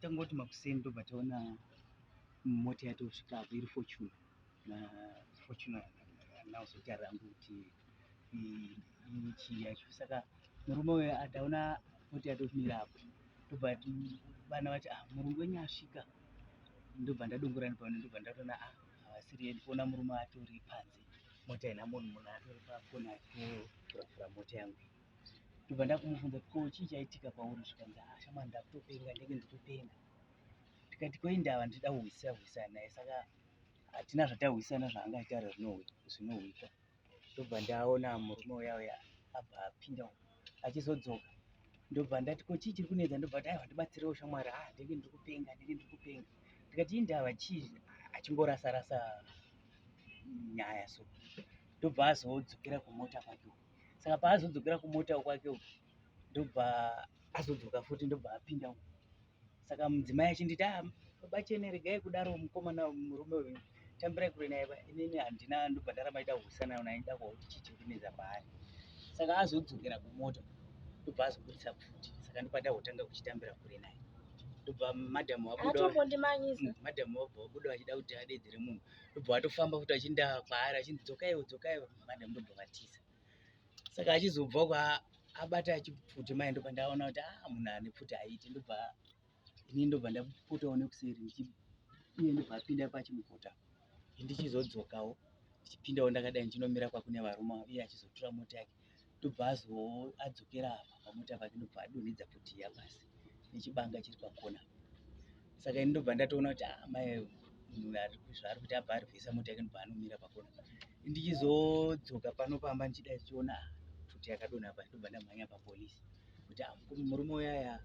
Tangoti makuseni ndobva taona mota yatosvika apo iri Fortuner na Fortuner nazotaura hangu kuti chii yacho saka murume uyo ataona mota yatomira apo ndobva vana vati ah murungu wenyu asvika ndobva ndadongora nepano ndobva ndatoona ah havasiri ndikuona murume atori panze mota ina munhu munhu atori pakona achitovhura mota yangu ndobva ndakumubvunza kuti ko chii chaitika kwauri zvikanzi ah shamwari ndakutopenga ndenge ndikupenga ndikati ko indava ndida kuhwisisa hwisana naye saka hatina zvatahwisana zvaanga achitaura zvinohwika ndobva ndaona murume uya uya abva apinda achizodzoka ndobva ndati ko chii chiri kunetsa ndobva ati aiwa ndibatsirewo shamwari ah ndenge ndiri kupenga ndenge ndiri kupenga ndikati indava chii achingorasa rasa nyaya so ndobva azodzokera kumota kwake uko saka paazodzokera kumota kwake uko ndobva azodzoka futi ndobva apinda uko saka mudzimai achinditi ah baba chene regai kudaro mukomana murume uyu tambirai kure naye inini handina ndobva ndaramba ida kuhwisana naye ndida kuva kuti chii chiri kunetsa paari saka azodzokera kumota ndobva azobudisa pfuti saka ndopandakutanga kuchitambira kure naye ndobva madam vabuda madam vabva vabuda vachida kuti adedzere munhu ndobva vatofamba futi vachienda kwaari achinzi dzokaiwo dzokaiwo madam ndobva vatiza saka achizobva kwa abata achipfuti mai ndobva ndaona kuti ah munhu ane pfuti haiti ndobva ini ndobva ndapotawo nekuseri iye ndobva apinda pachimukota ndichizodzokawo ndichipindawo ndakadai ndichinomira kwakune varume iye achizotora mota yake ndobva adzokera apa pamota pake ndobva adonhedza pfuti iya pasi nechibanga chiri pakona saka ini ndobva ndatoona kuti ah, mai munhu zvaari kuti abva arivhisa mota yake ndobva anomira pakona ndichizodzoka pano pamba ndichida ndichiona ah, pfuti yakadonha pasi ndobva ndamhanya papolisi kuti ah, murume uyaya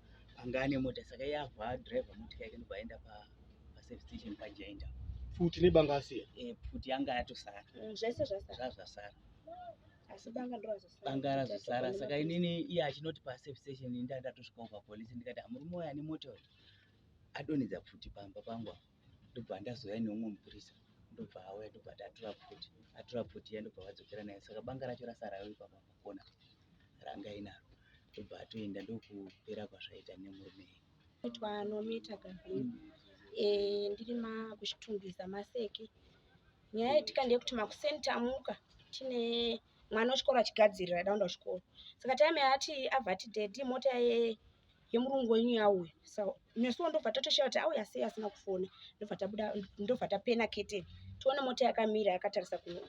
anga ane mota saka iye abva adriver motika yake ndobva aenda paservice station pajainda pfuti nebanga asiya eh, pfuti yanga yatosara zvese zvasara zvazvasara asi banga ndorazosara banga razosara saka inini iye achinoti pasafe station ini ndatosvikawo papolisi ndikati amurume uyo ane mota uyu adonhedza pfuti pamba pangu apa ndobva ndazouya neumwe mupurisa ndobva auya ndobva tatora pfuti atora pfuti iya ndobva vadzokera naye saka banga racho rasara ipapa pakona ranga inaro ndobva atoenda ndokupera kwazvaita nemurume Itwa Nomita Gavini eh, ndiri makuchitungwiza maseke nyaya yaitika ndeyekuti makuseni tamuka tine mwana wechikoro achigadzirira aida kuenda kuchikoro saka time yaati abva ati daddy mota yemurungu wenyu yauya so nesuwo ndobva tatoshaya kuti auya sei asina kufona ndobva tabuda ndobva tapena keteni tione mota yakamira yakatarisa kuno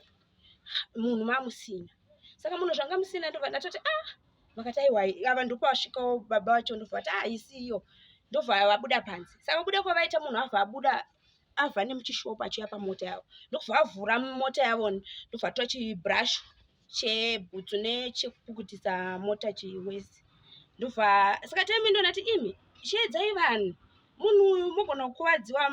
munhu mamusina saka munhu zvanga musina ndobva ndatoti ah vakati aiwa ava ndopavasvikawo baba vacho ndobva vati ah isiyo ndobva vabuda panze saka vabuda kwavaita munhu abva abuda abva nemuchishopu achiuya pamota yavo ndokubva avhura mota yavo ndobva atora chibrush chebhutsu nechekupukutisa mota chiwesi ndobva saka taimi ndonati imi chiedzai vanhu munhu uyu mogona kukuvadziwa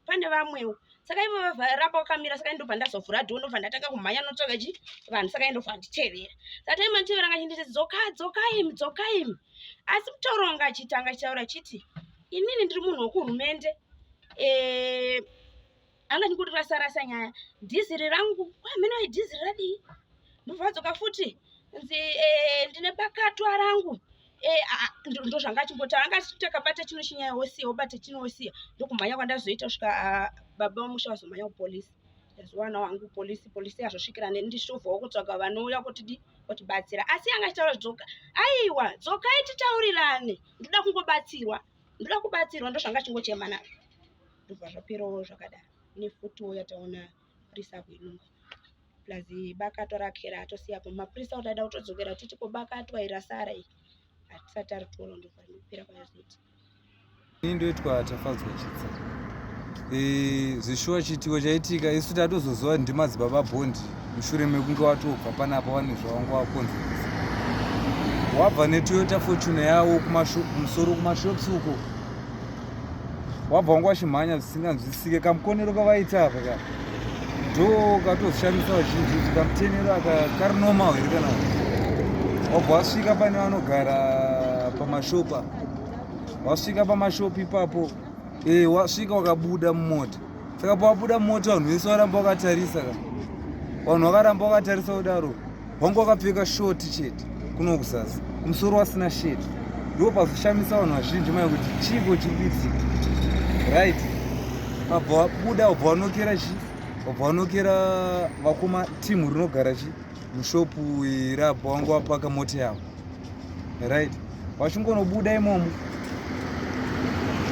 pane vamwewo saka ivo varamba vakamira saka ndobva ndazovhura dhoo ndobva ndatanga kumhanya notsvaga chi vanhu saka indobva nditevera saka taima nditevera nga chinditi dzoka dzoka imi dzoka imi asi mutauro wanga achitanga achitaura achiti inini ndiri munhu wekuhurumende eh, anga ndikuti rasa rasa nyaya dhiziri rangu kwamheno idhiziri radii ndobva vadzoka futi nzi eh, ndine bakatwa rangu eh, ndozvanga achimbotaura anga achiti akabata chino chinyaya wosiya wobata chino wosiya ndokumhanya kwandazoita kusvika ah, baba vamusha vazomhanya kupolisi ndazowana wangu polisi polisi yazosvikira neni ndichitobvawo kutsvaga vanouya kutidi kutibatsira asi anga achitaura dzoka aiwa dzokai titaurirane ndoda kungobatsirwa ndoda kubatsirwa ndozvanga achingochema nazvo ndobva zvaperawo zvakadaro nefutiwo yataona purisa kuinunga plus bakatwa rake raatosiyapo mapurisa kuti aida kutodzokera titi ko bakatwa iri rasara iri hatisati aritora ndobva rinopera kwayazoita Ini ndoitwa Tafadzwa Chitsa. Eh, zvishuwa chiitiko chaitika isu tatozoziva ndimadzibaba Bond mushure mekunge watobva panapa wane zvawanga wakonzeresa. Wabva neToyota Fortuner yawo kumusoro kumashops uko. Wabva wanga wachimhanya zvisinganzwisisike kamukonero kavaita apa ka. Ndo katozoshamisa vazhinji kuti kamutenero aka kari normal here kana wabva wasvika pane vanogara pamashopa wasvika pamashopu ipapo e, wasvika wakabuda mumota saka pawabuda mumota vanhu vese varamba wakatarisa ka vanhu vakaramba wakatarisa kudaro wangu wakapfeka shoti chete kuno kusasa kumusoro wasina sheti Ndo pazoshamisa vanhu vazhinji mai kuti chiiko chiri kuitika. Right, vabva vabuda, vabva vanokera chi, vabva vanokera vakoma timu rinogara chi mushopu irapo, vanga vapaka mota yavo. Right, vachingonobuda imomo,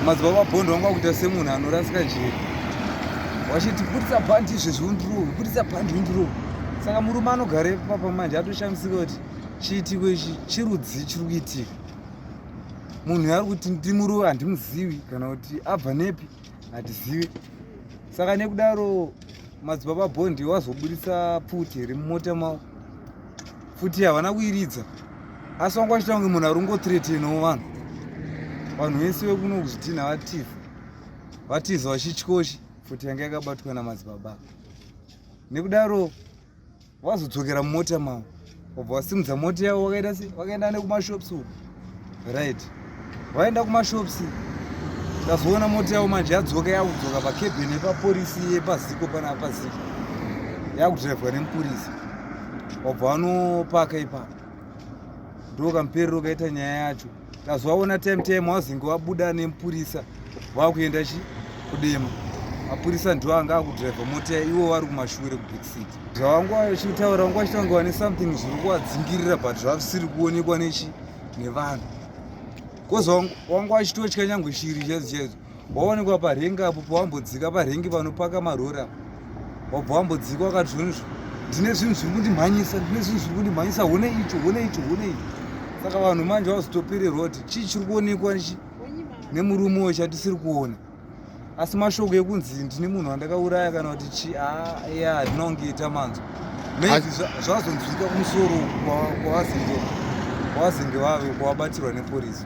madzibaba Bhondo vanga kuita semunhu anorasika njere, vachiti, "Budisa bhandi izvezvi undirowe, budisa bhandi undirowe." Saka murume anogara ipapa manje atoshamisika kuti chiitiko ichi chirudzi chiri kuitika. Munhu ari kuti ndimurove handimuzivi, kana kuti abva nepi hatizivi. Saka nekudaro madzibaba Bhondi wazobudisa pfuti here mumota mavo. Pfuti havana kuiridza, asi vanga vachiita kunge munhu ari kungothreatenawo vanhu. Vanhu vese vekuno kuzvidhinha vatiza, vatiza vachityochi pfuti yanga yakabatwa namadzibaba. Nekudaro vazodzokera mumota mavo, vabva vasimudza mota yavo, vakaita se vakaenda nekumashops uku. Right, vaenda kumashops, tazoona mota yavo manje yadzoka, yakudzoka pakebheni yepaporisi yepaziko pana paziko, yakudhiraivhwa nemupurisa, wabva vanopaka ipapo. Ndo kamuperero kaita nyaya yacho. Tazovaona time time wazenge wabuda nemupurisa, vakuenda chi kudema. Mapurisa ndo anga akudhiraivha mota, ivo vari kumashure kuback seat. Zvavanga vachitaura, vanga vachiita kunge vane something zviri kuvadzingirira, but zvasiri kuonekwa nechi nevanhu, cause wanga vachitotya nyangwe shiri chaidzo chaidzo. Waonekwa parengi apo, pawambodzika parengi panopaka marori apo, wabva wambodzika wakati zvonizvo, "Ndine zvinhu zviri kundimhanyisa, ndine zvinhu zviri kundimhanyisa, hone icho, hone icho, hone icho." Saka vanhu manje vazotopererwa kuti chii chiri kuonekwa chi nemurume uyo chatisiri kuona. Asi mashoko ekunzi ndine munhu wandakauraya kana kuti chi, ya, handina kunge tamanzwa. Maybe zvazonzwika kumusoro kwavazenge vave kwawabatirwa neporisi.